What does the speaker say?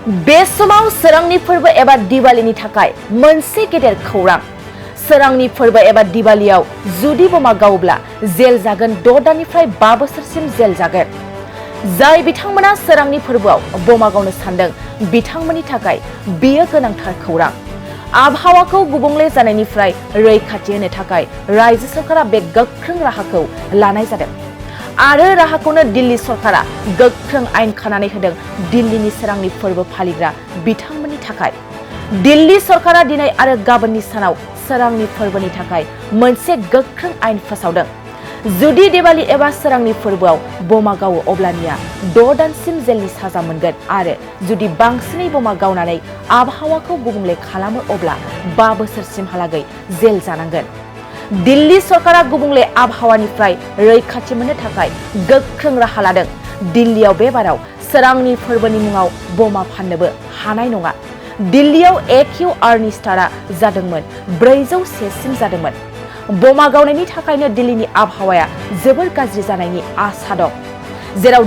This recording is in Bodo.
बे समाव सोरांनि फोरबो एबा दिवालीनि थाखाय मोनसे गेदेर खौरां। सोरांनि फोरबो एबा दिवालीयाव जुदि बमा गावोब्ला जेल जागोन 6 दाननिफ्राय 5 बोसोरसिम जेल जागोन। जाय बिथांमोना सोरांनि फोरबोआव बमा गावनो सानदों बिथांमोननि थाखाय बेयो गोनांथार खौरां। आबहावाखौ गुबुंले जानायनिफ्राय रैखाथि होनो थाखाय रायजो सरकारा बे गोख्रों राहाखौ लानाय जादों आरो राहाखौनो दिल्ली सरकारा गोख्रों आयेन खानानै होदों दिल्लीनि सोरांनि फोरबो फालिग्रा बिथांमोननि थाखाय। दिल्ली सरकारा दिनै आरो गाबोननि सानाव सोरांनि फोरबोनि थाखाय मोनसे गोख्रों आयेन फोसावदों। जुदि दिवाली एबा सोरांनि फोरबोआव बमा गावो अब्लानिया 6 दानसिम जेलनि साजा मोनगोन आरो जुदि बांसिनै बमा गावनानै आबहावाखौ गुबुंले खालामो अब्ला 5 बोसोरसिमहालागै जेल जानांगोन। दिल्ली सरकारा गुबुंले आबहावानिफ्राय रैखाथि मोननो थाखाय गोख्रों राहा लादों। दिल्लीयाव बे बाराव सोरांनि फोरबोनि मुङाव बमा फाननोबो हानाय नङा। दिल्लीयाव AQRनि स्टारआ जादोंमोन 401 सिम जादोंमोन। बमा गावनायनि थाखायनो दिल्लीनि आबहावाया जोबोर गाज्रि जानायनि आसा दं, जेराव